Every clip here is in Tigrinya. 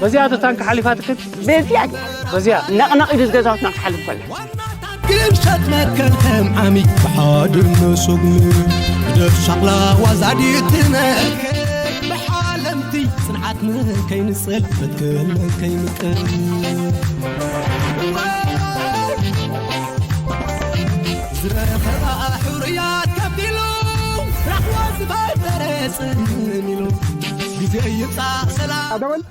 በዚኣ ዶ ታንኪ ሓሊፋትክን? በዚኣ በዚኣ ነቕነቕ ኢሉ ዝገዛውትና ክሓልፍ ከሎ ግምሸት መከልከም ዓሚ ብሓድነ ሱግሚ ግደፍ ሻቕላ ዋዛዲትነ ብሓለምቲ ጽንዓትነ ከይንጽል መትከልነ ከይምቅር ዝረኸባ ሕሩያት ከፊሉ ራሕዋ ዝበደረ ጽምም ኢሉ ግዜ ይምጻእ ሰላም ኣደወል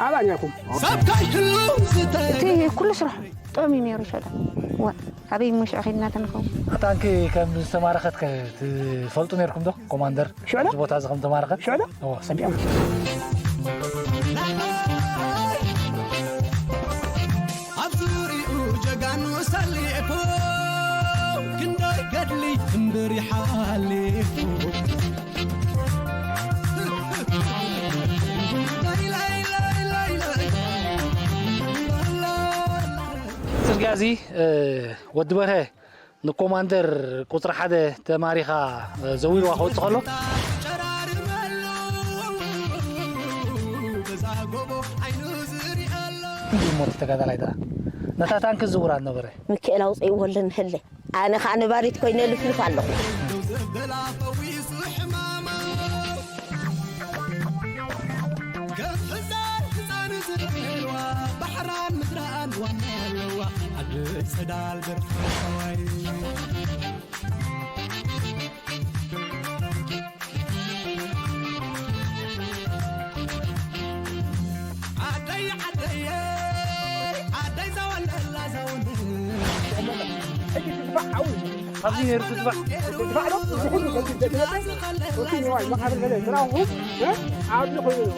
ኣባን ያኩም ሰብ ከይህሉ ዝተ እቲ ኩሉ ስራሕ ጥዑም እዩ ነይሩ ይሸዳ። ዋ ኣበይ ሙሽ ኣኺድና ተንኸው። ታንኪ ከም ዝተማረኸት ከ ትፈልጡ ነርኩም ዶ? ኮማንደር ሽዕዳ? እዚ ቦታ እዚ ከም ተማረኸት? ሽዕዳ? እዎ። ሰሚዖም። ኣብ ዙሪኡ ጀጋኑ ሰሊዕኩ ክንደይ ገድሊ እምብር ይሓሊፉ ጽርግያ እዚ ወዲ በርሀ ንኮማንደር ቁጽሪ ሓደ ተማሪኻ ዘዊርዋ ክወጽእ ከሎ እሞ እቲ ተጋዳላይ ደኣ ነታ ታንኪ ዝውራ ነበረ። ምክኤል ኣውፅእዎ ልንህለ ኣነ ከዓ ነባሪት ኮይነ ልፍልፍ ኣለኹ። ኣብዚ ነይሩ ትድፋዕ ትድፋዕ ዶ እዚ ኩሉ ሰጊድ ዘግለጸ እቲ ንዋይ መቃብር ገለ ዝረኣኹ ዓብዪ ኮይኑ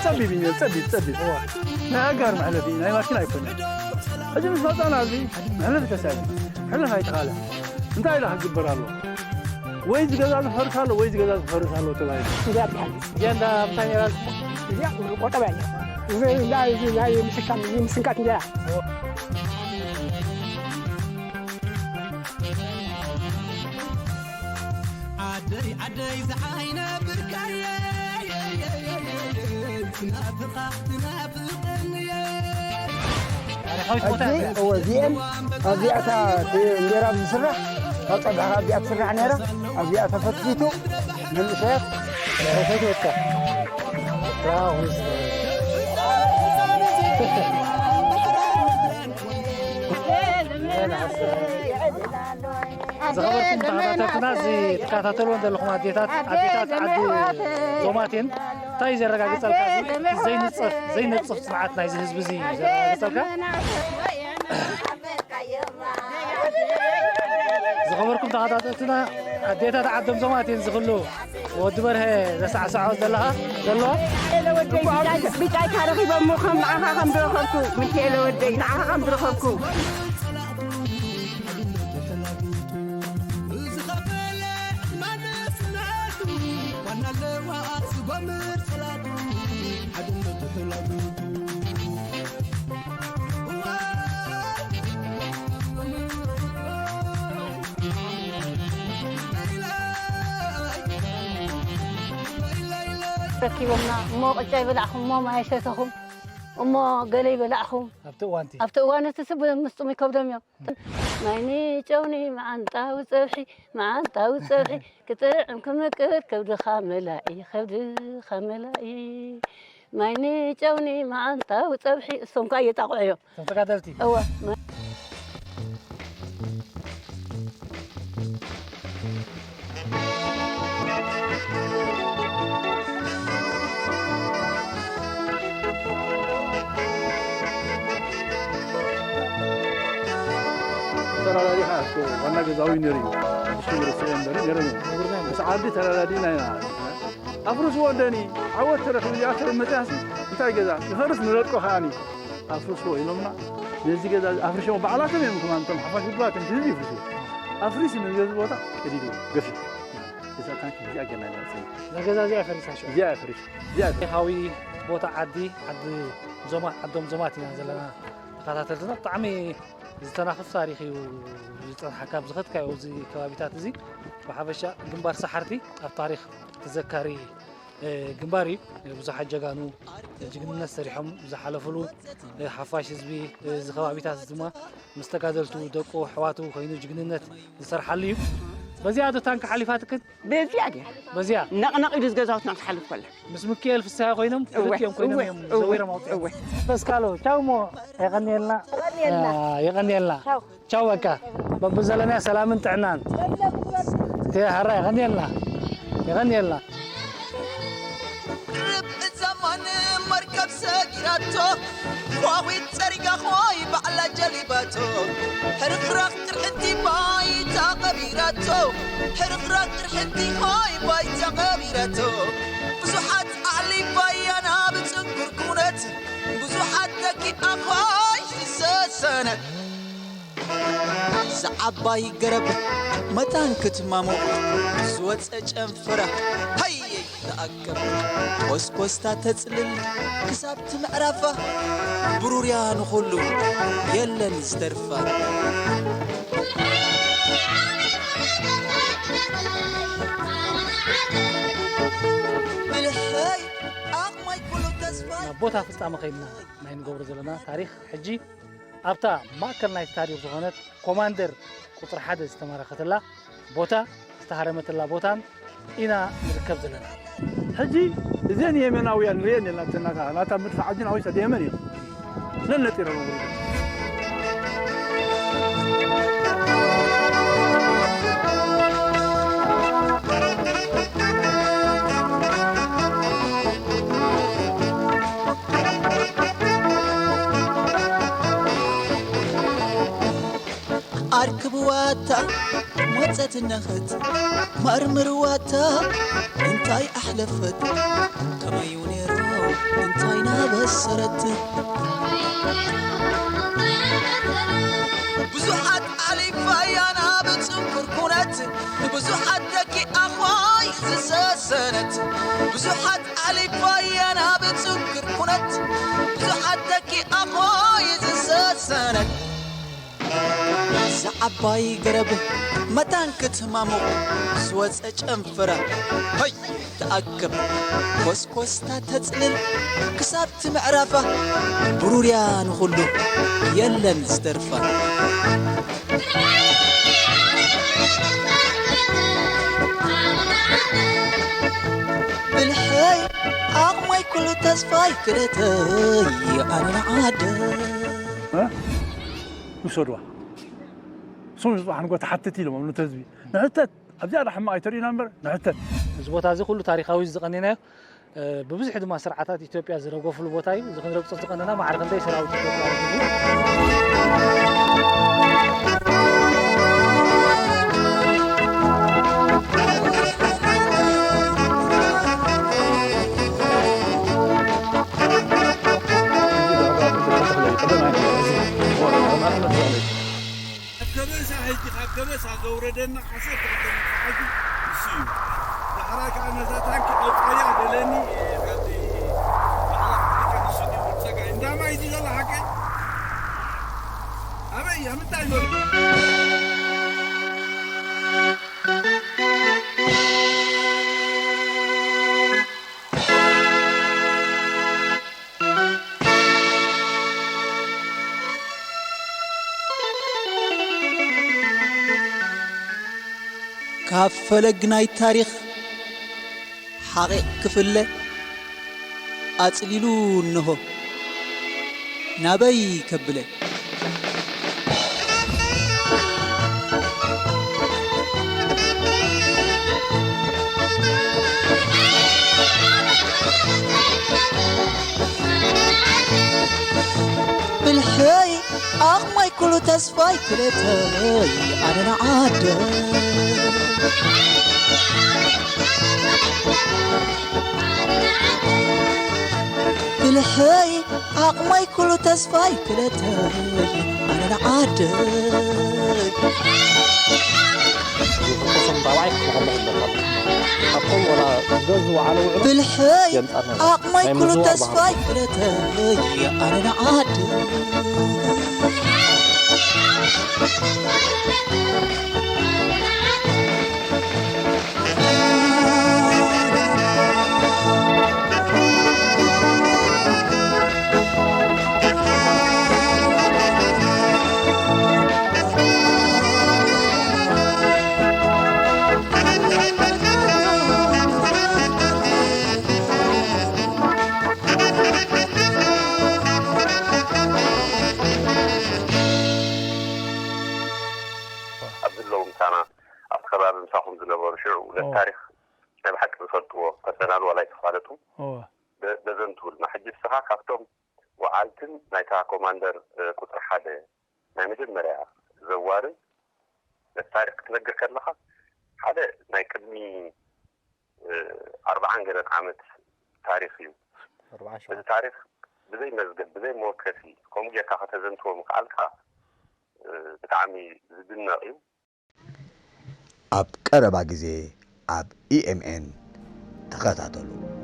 ጸቢብ እዩ ጸቢብ ጸቢብ ናይ ኣጋር መሕለፊ ናይ ማኪና ኣይኮነ ሕጂ ምስ መጻና ኣብዚ መሕለፊ ተሳቢ ሕለፍ ኣይተኻለ እንታይ ኢላ ክግበር ኣለዎ ወይ ዝገዛ ዝፈርስ ኣሎ ወይ ዝገዛ ዝፈርስ ኣሎ ተባሂሉ። እዚኣ እንታይ ነይራ? እዚኣ ቆጠባ እያ። እዚ ናይ ምስንቃት እንጀራ። ዓደይ ዓደይ ዝዓይነ ብርካየ ትናፍቓ ትናፍቕንየ እዚአን ኣብዚኣታ እንጀራ ዝስራሕ ካብ ፀባሕካ ኣብዚኣ ትስራሕ ነራ ኣብዚኣ ተፈትፊቱ መንእሰያት ሰይትወካ ዝኸበርኩም ተኸታተልትና እዚ ትከታተልዎ ዘለኹም ኣዴታት ኣዴታት ዓዲ ዞማቴን እንታይ እዩ ዘረጋግፀልካ ዘይንፀፍ ዘይነፅፍ ፅንዓት ናይዚ ህዝቢ እዚ እዩ ዘረጋግፀልካ ዝኸበርኩም ተኸታተልትና ኣዴታት ዓዶም ዞማት እየን ዝኽሉ ወዲ በርሀ ዘሳዕስዖ ዘለኻ ዘሎ ብጫይካ ረኺቦሞ ከም ንዓኻ ከም ዝረኸብኩ ምትኤለ ወደይ ንዓኻ ከም ዝረኸብኩ ረኪቦምና እሞ ቅጫ ይበላዕኹም እሞ ማይ ሰተኹም እሞ ገለ ይበላዕኹም ኣብቲ እዋን እቲ ኣብቲ እዋን እቲ ስብ ምስጡም ይከብዶም እዮም ማይኒ ጨውኒ መዓንጣዊ ፀብሒ መዓንጣዊ ፀብሒ ክጥዕም ክምቅር ከብድኻ መላኢ ከብድኻ መላኢ ማይኒ ጨውኒ መዓንጣዊ ፀብሒ እሶም ከዓ እየጣቑዑ እዮም ተጋደልቲ እወ ተራዳዲኻ ዋና ገዛዊ ነሩ እዩ ሽግር ስለ እምበሪ ነረ ምስ ዓዲ ተራዳዲና ኢና ኣፍርስ ወደኒ ዓወት ተረኽብ እዚኣ ሰብ መፅያሲ እንታይ ገዛ ንፈርስ ንረጥቆ ከዓኒ ኣፍርስ ኢሎምና ነዚ ገዛ ኣፍርሾም ባዕላቶም እዮም ከማን እቶም ሓፋሽ ውድባት እዮም ህዝቢ ይፍርሱ ኣፍሪስ ንገዚ ቦታ ቀዲዱ ገፊ እዛ ታንክ እዚኣ ገና ይመፅእ ነገዛ እዚኣ ፈሪሳ እዚኣ ፈሪሳ እዚኣ ታሪኻዊ ቦታ ዓዲ ዓዲ ዞማት ዓዶም ዞማት ኢና ዘለና ተኸታተልትና ብጣዕሚ ዝተናኽፍ ታሪኽ እዩ ዝጸንሓካ ኣብ ዝኸድካዮ ኣብዚ ከባቢታት እዚ። ብሓፈሻ ግንባር ሰሓርቲ ኣብ ታሪኽ ተዘካሪ ግንባር እዩ። ብዙሓት ጀጋኑ ጅግንነት ሰሪሖም ዝሓለፍሉ፣ ሓፋሽ ህዝቢ እዚ ከባቢታት ድማ ምስ ተጋደልቱ ደቁ ኣሕዋቱ ኮይኑ ጅግንነት ዝሰርሓሉ እዩ። በዚኣ ዶ ታንኪ ሓሊፋትክን? በዚኣ ድያ? በዚኣ? ነቕነቕ ኢሉ ዝገዛውትና ክትሓልፍ ከላ። ምስ ምክኤል ፍስሃ ኮይኖም እወ፣ ክልቲኦም ኮይኖም እወ፣ እዮም እወ፣ ዘዊሮም ኣውፅኦም። እወ። ተስካሎ ቻው ሞ የቐንየልና። የቐንየልና። አ፣ የቐንየልና። ቻው። ቻው በቃ። በብዘለናዮ ሰላምን ጥዕናን። ቴ ሃራ የቐንየልና። የቐንየልና። እዛማን መርከብ ሰጊራቶ፣ ኳዊት ጸሪጋ ኾይ ባዕላ ጀሊባቶ። ሕርኽራኽ ቅርሕንቲ ባይታ ቀቢራቶ፣ ሕርኽራኽ ቅርሕንቲ ኾይ ባይታ ቀቢራቶ። ብዙሓት ኣዕሊባያ ናብ ጽንኩር ኩነት፣ ብዙሓት ደቂቓ ኾይ ዝሰሰነ። ዝዓባይ ገረብ መታን ክትማሞ ዝወፀ ጨንፈራ ሃይ ተኣከብ። ኮስኮስታ ተፅልል ክሳብ ትምዕራፋ ብሩርያ ንኹሉ የለን ዝተርፋ። ብልሐይ ኣቕማይ ኩሉ ተስፋይ ናብ ቦታ ፍጻመ ኸይድና ናይ ንገብሮ ዘለና ታሪኽ ሕጂ ኣብታ ማእከል ናይቲ ታሪኽ ዝኾነት ኮማንደር ቁጽሪ ሓደ ዝተማረኸትላ ቦታ፣ ዝተሃረመትላ ቦታን ኢና ንርከብ ዘለና። ሕጂ እዘን የመናውያን ንርእየን የላ፣ እተን ናታ፣ ናታ መድፍዕ ዓዲ ናወይሳ የመን እዮም። ነነጢሮም ወሪዶም። ኣርክብዋታ መጸት ነኸት፣ መርምርዋታ እንታይ ኣሕለፈት፣ ከመዩ ነይሩ እንታይ ናበሰረት። ብዙሓት ኣሊፋያ ናብ ጽንኩር ኩነት፣ ብዙሓት ደቂኣ ኾይ ዝሰሰነት። ብዙሓት ኣሊፋያ ናብ ጽንኩር ኩነት፣ ብዙሓት ደቂኣ ኾይ ዝሰሰነት። ዝዓባይ ገረብ መታን ክትማሞ ዝወፀ ጨንፈራ ሃይ ተኣክብ ኮስኮስታ ተፅልል ክሳብ ትምዕራፋ ብሩርያ ንኹሉ የለን ዝተርፋ። ብልሐይ ዓቕመይ ኩሉ ተስፋይ ክደተይ ኣነ ንዓደ። እ? ውሰድዋ። ስሙ ዝፅዋሕ ንጎ ተሓትት ኢሎም ነቲ ህዝቢ። ንሕተት። ኣብዚኣ ዳ ሕማቕ ኣይተርእዩና እምበር፣ ንሕተት። እዚ ቦታ እዚ ኩሉ ታሪኻዊ ዝቐኒናዮ፣ እ፣ ብብዝሒ ድማ ስርዓታት ኢትዮጵያ ዝረገፉሉ ቦታ እዩ። እዚ ክንረግጾ ዝቐነና ማዕረ ክንደይ ሰራዊት ኢትዮጵያ ረጊፉ። ከበሳ ሕጂ ካብ ከበሳ ዘውረደና ዓሰርተ ክልተ መተሓዚ ንሱ እዩ። ዳሕራይ ከዓ ነዛ ታንኪ ኣውፅኣያ በለኒ፣ ካብቲ ባዕላ ክልተ ንሱ ድዩ ጸጋይ? እንዳ ማይ እዚ ዘሎ ሓቀይ? ኣበይ? ኣብ ምንታይ ዘሎ? ካብ ፈለግ ናይ ታሪኽ ሓቒቕ ክፍለ ኣጽሊሉ እንሆ ናበይ ከብለ። ብልሐይ ዓቕመይ ኩሉ ተስፋይ ክለተይ ኣነ ንዓደ። ብልሐይ ዓቕመይ ኩሉ ተስፋይ ክለተይ ኣነ ንዓደ። ብልሐይ ዓቕመይ ኩሉ ተስፋይ ክለተይ ኣነ ንዓደ። ኣብዚ ኣለዉ ምሳና ኣብቲ ከባቢ ምሳኹም ዝነበሩ ሽዑ ነቲ ታሪኽ ናይ ብሓቂ ዝፈልጥዎ ፐርሰናል ዋላ ኣይተፋለጡ። በዘን ትብልና ሕጂ ንስኻ ካብቶም ወዓልትን ናይታ ኮማንደር ቁፅሪ ሓደ ናይ መጀመርያ ዘዋርን ነቲ ታሪኽ ክትነግር ከለኻ ሓደ ናይ ቅድሚ ኣርባዓን ገለን ዓመት ታሪኽ እዩ። እዚ ታሪኽ ብዘይ መዝገብ ብዘይ መወከሲ ከምኡ ጌርካ ከተዘንትዎ ምክኣልካ ብጣዕሚ ዝድነቕ እዩ። ኣብ ቀረባ ግዜ ኣብ ኢኤምኤን ተኸታተሉ።